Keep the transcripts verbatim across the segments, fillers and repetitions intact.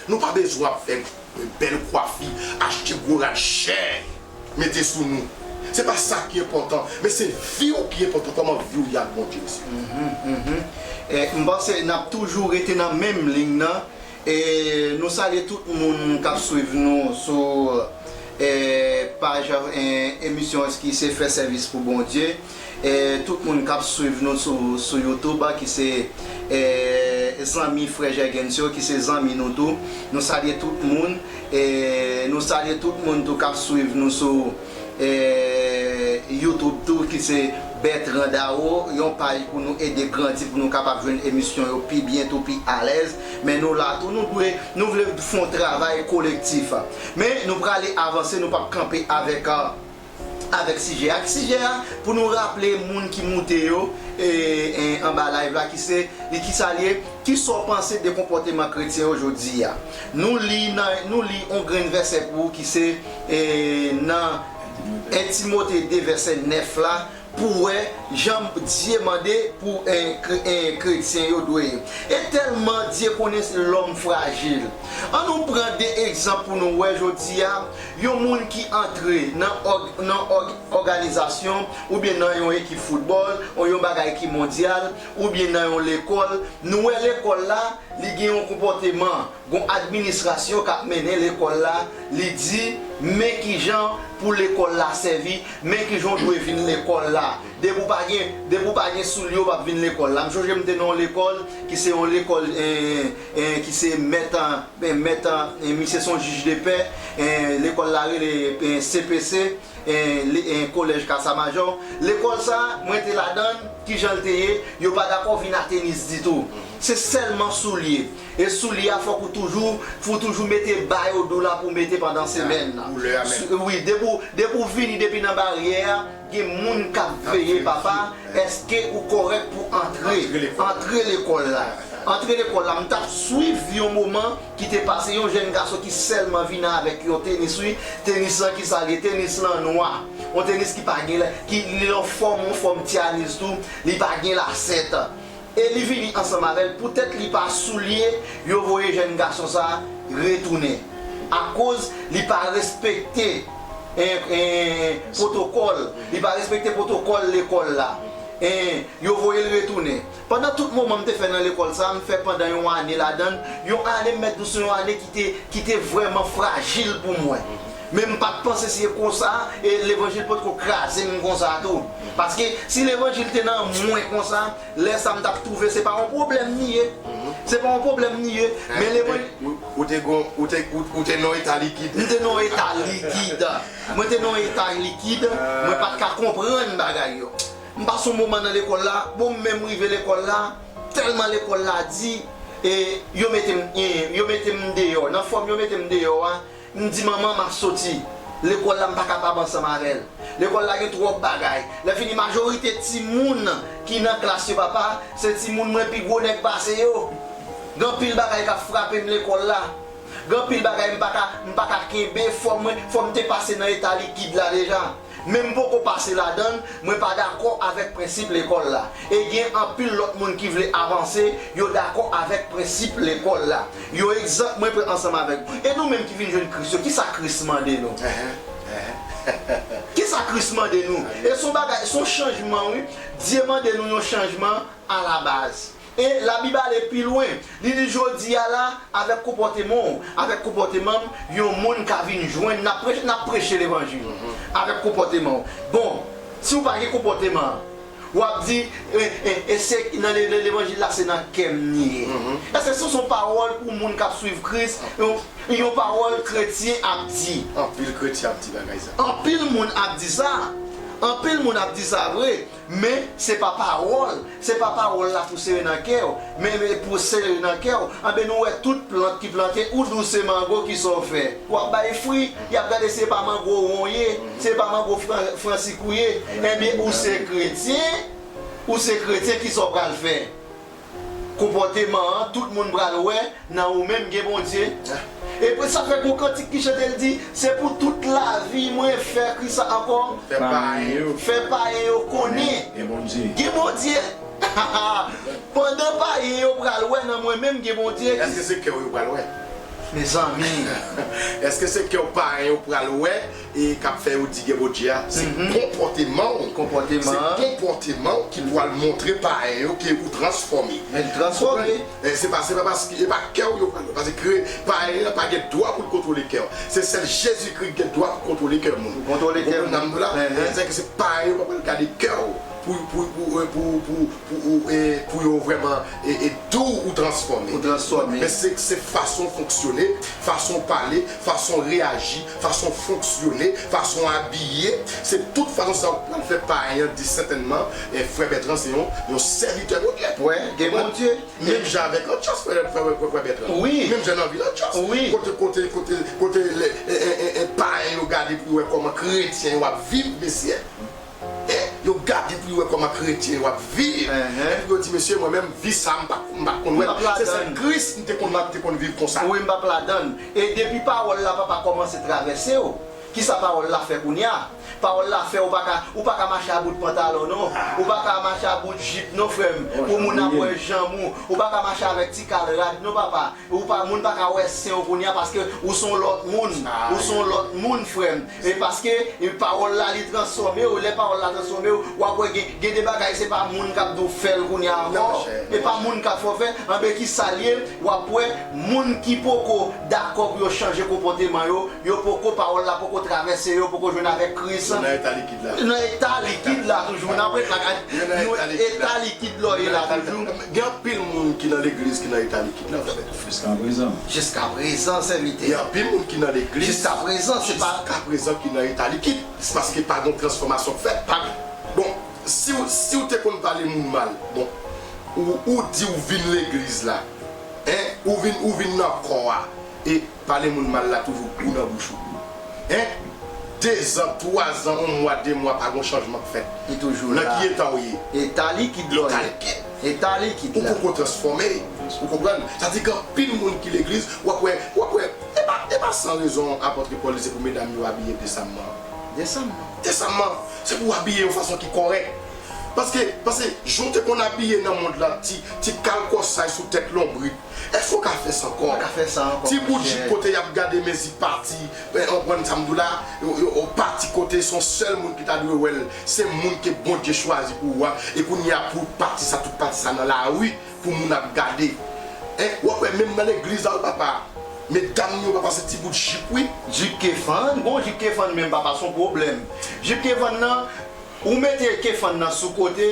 Nou pa bezwen ap fè bèl kwafi, achte gwo rad chè, mete sou nou. Se pa sa ki enpòtan, men se vi w ki enpòtan, kòman vi w ye ak Bondye, mesye. Mhm, mhm. E, m panse n ap toujou rete nan menm liy nan. E, nou salye tout moun k ap swiv nou sou, e, paj, e, emisyon ki se Fè Sèvis pou Bondye. E, tout moun k ap swiv nou sou, sou YouTube, ki se, e, zanmi frè Jègens yo, ki se zanmi nou tou. Nou salye tout moun. E, nou salye tout moun tou k ap swiv nou sou, e, YouTube tou, ki se Bertrand Dao, yon paj pou nou ede grandi, pou nou kapab jwenn emisyon yo pi byen tou, pi alèz. Men nou la tou, nou dwe, nou vle fè yon travay kolektif. Men nou prale avanse, nou p ap kanpe avèk, a, avèk sijè a. Ak sijè a, pou nou raple moun ki moute yo, e, e, anba live la, ki se, e ki sa l ye, ki sa w panse de konpòteman kretyen yo jodi a? Nou li nan, nou li yon grenn vèsè pou ou ki se, e, nan en Timote de vèsè nèf la, pou wè jan Dye mande pou, e, kre-, e, kretyen yo dwe ye. E tèlman Dye konnen lòm frajil. Ann nou pran de egzanp pou nou wè jodi a, yon moun ki antre nan òg-, nan òg-, òganizasyon, oubyen nan yon ekip foutbòl, yon bagay ki mondyal, oubyen nan yon lekòl. Nou wè lekòl la, li gen yon konpòteman, gon administrasyon k ap mennen lekòl la, li di, men kijan pou lekòl la sèvi, men kijan w dwe vin lekòl la. Depi w pa gen, depi w pa gen soulye, w p ap vin lekòl la. M chonje m te nan yon lekòl, ki se yon lekòl, e, e, ki se mèt, e, mèt, e, misye se yon jij de pè, e, lekòl la rele, e, C P C, e, li, e, kolèj Kasamajò. Lekòl sa, mwen te ladan l, kijan l te ye, yo pa dakò vin a tenis ditou. Se sèlman soulye. E soulye a, fòk ou toujou, fòk ou toujou mete bay o do la pou w mete pandan semèn nan. Koulè a menm. Sou-, wi, depi w, depi w vini depi nan baryè a, gen moun k ap veye, papa, èske ou kòrèk pou antre, antre lekòl la. Antre lekòl la, m t ap swiv yon moman ki te pase, yon jèn gason ki sèlman vin avèk yon tenis, wi, tenis lan ki sa l ye, tenis lan nwa, yon tenis ki pa gen la, ki li nan fòm, yon fòm tyanis tou, li pa gen lasèt. E li vini ansanm avè l, poutèt li pa soulye, yo voye jèn gason sa a retounen. Akoz li pa respekte, en, en, pwotokòl, li pa respekte pwotokòl lekòl la. En, yo voye l retounen. Pandan tout moman m te fè nan lekòl sa a, m fè pandan yon ane ladan l. Yon ane, m mèt di w, se yon ane ki te, ki te vrèman frajil pou mwen. Men m pa t panse se konsa, e levanjil potko kraze m konsa tou. Paske si levanjil te nan mwen konsa, lè sa a m t ap twouve se pa yon pwoblèm li ye. Se pa yon pwoblèm li ye. Men levanjil. Ou, ou te gon, ou te, ou, ou te nan yon eta likid. M te nan yon eta likid. Mwen te nan yon eta likid, mwen pa t ka konprann bagay yo. M pase yon moman nan lekòl la, bon, m menm rive lekòl la, tèlman lekòl la di, e, yo mete m, e, yo mete m deyò. Nan fòm yo mete m deyò a, m di manman m ap soti. Lekòl la, m pa kapab ansanm avè l. Lekòl la gen twòp bagay. Lè fini, majorite timoun ki nan klas yo, papa, se timoun mwen pi gwo nèg pase yo. Gen anpil bagay k ap frape m lekòl la. Gen anpil bagay m pa ka, m pa ka kenbe, fò mwen, fò m te pase nan eta likid la deja. Men m poko pase ladan l, mwen pa dakò avèk prensip lekòl la. E gen anpil lòt moun ki vle avanse, yo dakò avèk prensip lekòl la. Yon egzanp mwen pran ansanm avèk nou. E nou menm ki vin jwenn Kris yo, kisa Kris mande nou? Kisa Kris mande nou? E se yon bagay, se yon chanjman, wi. Dye mande nou yon chanjman alabaz. E Labib ale pi lwen. Li di, jodi a la, avèk konpòteman w, avèk konpòteman m, yon moun ka vin jwenn, n ap preche, n ap preche levanjil avèk konpòteman w. Bon, si w pa gen konpòteman, w ap di, e, e, e se nan le, le, levanjil la, se nan kè m li ye. Èske se yon pawòl pou moun k ap swiv Kris, yon, yon pawòl kretyen ap di? Anpil kretyen ap di bagay sa. Anpil moun ap di sa. Anpil moun ap di sa vre. Men, se pa pawòl, se pa pawòl la pou sere nan kè w, men, men pou sere nan kè w, anben nou wè tout plant ki plante, ou di w se mango, kisa w fè? W ap bay fwi, y ap gade se pa mango won w ye, se pa mango fran-, fransik ou ye, enben ou se kretyen, ou se kretyen, kisa w pral fè? Konpòteman an, tout moun pral wè, nan ou menm gen Bondye. Epi sa fè gon kantik ki chante, l di, se pou tout lavi mwen fè kisa ankò? Fè payen yo. Fè payen yo konnen. Gen Bondye. Gen Bondye. Pandan payen yo pral wè nan mwen menm gen Bondye. Èske se kè w yo pral wè? Mezanmi. Èske se kè w payen yo pral wè e k ap fè yo di gen Bondye a? Se konpòteman w. Se konpòteman w ki pral montre payen yo ke ou transfòme. Men l transfòme. E se pa, se pa paske, e pa kè w yo pral wè. Paske payen an pa gen dwa pou l kontwole kè w. Se sèl Jezikri ki gen dwa pou kontwole kè moun. Pou kontwole kè moun. Ou konprann m la? Sèke se payen yo pa pral gade kè w pou, pou, pou, pou, pou, pou, pou, e, pou yo vrèman e, e di w ou transfòme. Ou transfòme. Men se, se fason w fonksyone, fason w pale, fason w reyaji, fason w fonksyone, fason w abiye. Se tout fason sa yo k pral fè payen an di sètènman, e, frè Bètran se yon, yon sèvitè Bondye. Wi, gen Bondye. Menm jan avèk Antiyòs, frè, frè, frè, frè Bètran. Wi. Menm jan nan vil Antiyòs. Wi. Kote, kote, kote, kote lè, e, e, e, e, payen yo gade pou yo wè kòman kretyen yo ap viv, mesye. E, yo gade pou yo wè kòman kretyen yo ap viv. Epi yo di, mesye, mwen menm, vi sa a, m pa, m pa konn wè l. Se sèl Kris m te konn, m te konn viv konsa. Wi, m p ap ladan l. E depi pawòl la, papa, kòmanse travèse w, kisa pawòl la fè kounye a? Pawòl la fè ou pa ka, ou pa ka mache a bout pantalon non. Ou pa ka mache a bout jip non, frè m, pou moun ap wè janm ou. Ou pa ka mache avèk ti kal rad non, papa. Ou pa, moun pa ka wè sen w kounye a paske ou se yon lòt moun. Ou se yon lòt moun, frè m. E paske e pawòl la, li transfòme w. Lè pawòl la transfòme w, w ap wè gen, gen de bagay, se pa moun k ap di w fè l kounye a ankò. E pa moun k ap fè w fè. Anben, kisa l ye? W ap wè moun ki poko dakò pou yo chanje konpòteman yo, yo poko, pawòl la poko travèse yo, poko jwenn avèk Kris. Yo nan eta likid la. Nan eta likid la toujou. N ap ret la. Yo nan eta likid la. Eta likid la w ye la toujou. Gen anpil moun ki nan legliz ki nan eta likid la, frè. Jiskaprezan. Jiskaprezan, sèvitè. Gen anpil moun ki nan legliz. Jiskaprezan, se pa. Jiskaprezan ki nan eta likid. Paske pa gen transfòmasyon k fèt. Pa. Bon, si w, si w te konn pale moun mal, bon, ou, ou di w vin legliz la, en, ou vin, ou vin nan kò a, e pale moun mal la toujou gou nan bouch ou. En? Dezan, twazan, yon mwa, de mwa, pa gen chanjman k fèt. Li toujou la. Nan ki eta w ye? Eta likid la w ye. Eta likid. Eta likid la. Ou poko transfòme. Ou konprann? Sa di gen anpil moun ki legliz, w ap wè, w ap wè, e pa, e pa san rezon apòt Pòl di se pou medam yo abiye desanman. Desanman. Desanman. Se pou w abiye yon fason ki kòrèk. Paske, paske, jan w te konn abiye nan mond la, ti, ti kal kòsay sou tèt lonbrit. Èske w ka fè sa ankò? Ou pa ka fè sa ankò, monchè. Ti bout jip kote y ap gade mezi pati, e, w konprann sa m di w la, yo, yo, yo pati kote se yon sèl moun ki ta dwe wè l, se moun ke Bondye chwazi pou ou a, e kounye a pou pati sa, tout pati sa nan lari, pou moun ap gade. En, w ap wè menm nan legliz la wi papa, medam yo papa se ti bout jip wi. Jip ki fann, gon jip ki fann menm papa se yon pwoblèm. Jip ki fann nan, ou mete kefann nan sou kote,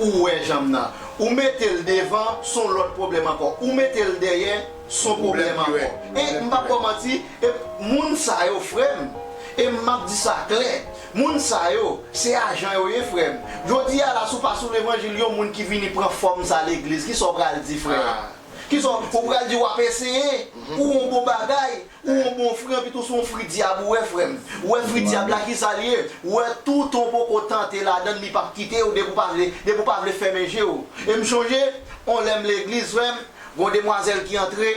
ou wè janm nan. Ou mete l devan, se yon lòt pwoblèm ankò. Ou mete l dèyè, se yon pwoblèm ankò. E m p ap ba w manti, e moun sa yo, frè m, e m ap di sa klè, moun sa yo, se ajan yo ye, frè m. Jodi a la, si w pa sou levanjil, yon moun ki vini pran fòm sa legliz, kisa w pral di, frè? Kisa w, ou pral di w ap eseye, ou yon bon bagay, ou yon bon fri, anpi tou se yon fri dyab ou wè, frè m. Ou wè fri dyab la, kisa l ye? Ou wè tout ou poko tante ladan l, li p ap kite w, depi w pa vle, depi w pa vle fèmen je w. E m chonje, yon lè m legliz, frè m, gon demwazèl ki antre.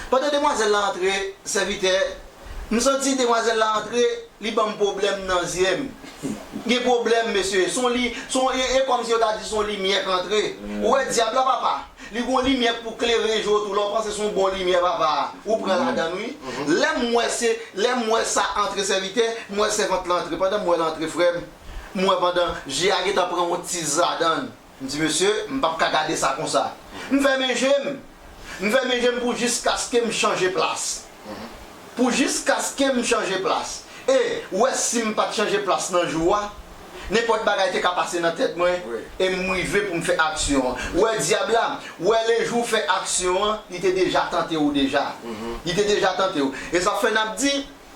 Pandan demwazèl la antre, sèvitè, m santi demwazèl la antre, li ban m pwoblèm nan zye m. Gen pwoblèm, mesye. Se yon li, se yon, e, e kòmsi yo ta di se yon limyè k antre. Ou wè dyab la, papa? Li gon limyè k pou klere je w tou. Lè w panse se yon bon limyè, papa, ou pran ladan l, wi. Lè m wè se, lè m wè sa antre, sèvitè, m wè sèvant lan antre. Pandan m wè l antre, frè m, m wè pandan je a gentan pran yon tiz ladan l. M di, mesye, m p ap ka gade sa konsa. M fèmen je m. M fèmen je m pou jiskaske m chanje plas. Pou jiskaske m chanje plas. E, ou wè, si m pa t chanje plas nan jou a, nenpòt bagay te ka pase nan tèt mwen, e m rive pou m fè aksyon an. Ou wè, dyab la, ou wè, lejou w fè aksyon an, li te deja tante w deja. Li te deja tante w. E sa fè n ap di,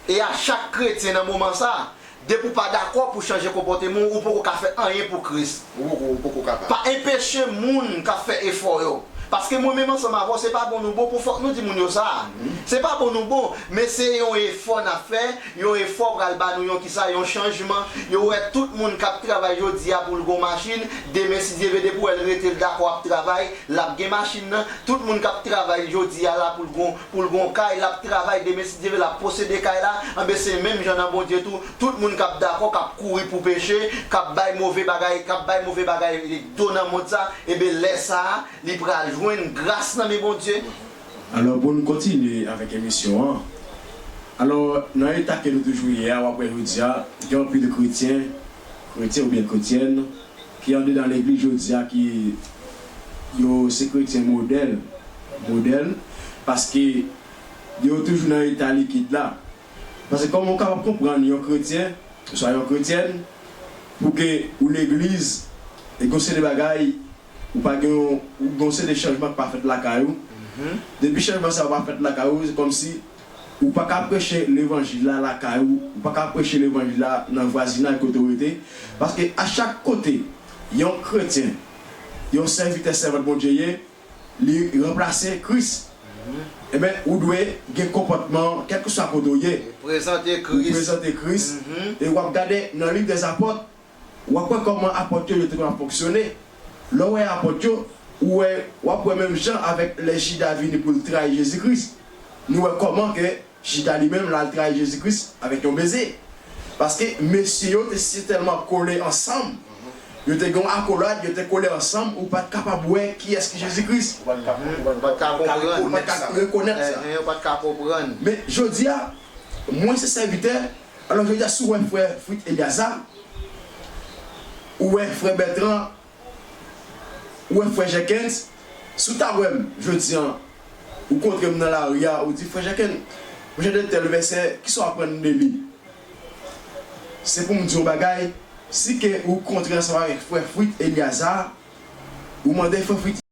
e a chak kretyen nan moman sa, depi w pa dakò pou chanje konpòteman w, ou poko ka fè anyen pou Kris. Ou poko, ou poko kapab. Pa enpeche moun k ap fè efò yo. Paske mwen menm ansanm avè w, se pa bon nou bon pou fòk nou di moun yo sa. Se pa bon nou bon, men se yon efò n ap fè, yon efò pral ba nou yon kisa, yon chanjman. Yo wè tout moun k ap travay jodi a pou l gon machin, demen si Dye vle depi w wè l rete l dakò ap travay, l ap gen machin nan. Tout moun k ap travay jodi a la pou l gon pou l gon kay, l ap travay, demen si Dye vle l ap posede kay la, anben se menm jan nan Bondye tou, tout moun k ap dakò, k ap kouri pou peche, k ap bay move bagay, k ap bay move bagay do nan mond sa, enben lè sa a, li pral jwenn gras nan men Bondye. Alò, pou n kontinye avèk emisyon an, alò, nan eta ke nou toujou ye a, w ap wè jodi a, gen anpil kretyen, kretyen oubyen kretyèn, ki andedan legliz jodi a, ki yo se kretyen modèl, modèl, paske yo toujou nan eta likid la. Paske kòman w kapab konprann yon kretyen, oswa yon kretyèn, pou ke ou legliz, e gon seri de bagay, ou pa gen yon, ou gon seri de chanjman k pa fèt lakay ou. Depi chanjman sa yo pa fèt lakay ou, se kòmsi ou pa ka preche levanjil la lakay ou, ou pa ka preche levanjil la nan vwazinaj kote w rete. Paske a chak kote, yon kretyen, yon sèvitè, sèvant Bondye ye, li ranplase Kris, enben, ou dwe gen konpòtman, kèlkeswa kote w ye. Prezante Kris. Ou prezante Kris, e w ap gade nan liv dèzapòt, w ap wè kòman apòt yo, yo te konn ap fonksyone. Lè w wè apòt yo, ou wè, w ap wè menm jan avèk lè Jida vini pou l trayi Jezi Kris. Nou wè kòman ke Jida li menm, l al trayi Jezi Kris avèk yon beze. Paske mesye yo te sitèlman kole ansanm, yo te gen yon akolad, yo te kole ansanm, ou pa t kapab wè kiyès ki Jezi Kris. Ou pa t ka konprann. Ou pa t ka rekonèt sa. Enhen, ou pa t ka konprann. Men jodi a, mwen se sèvitè, alò jodi a, si w wè frè Frit Elyaza, ou wè frè Bètran, ou wè frè Jèkens, si w ta wè m jodi a, ou kontre m nan lari a, ou di, "Frè Jèkens, mwen jwenn tèl vèsè, kisa w aprann de li?" Se pou m di w yon bagay, si ke ou kontre ansanm avèk frè Frit Elyaza, ou mande frè Frit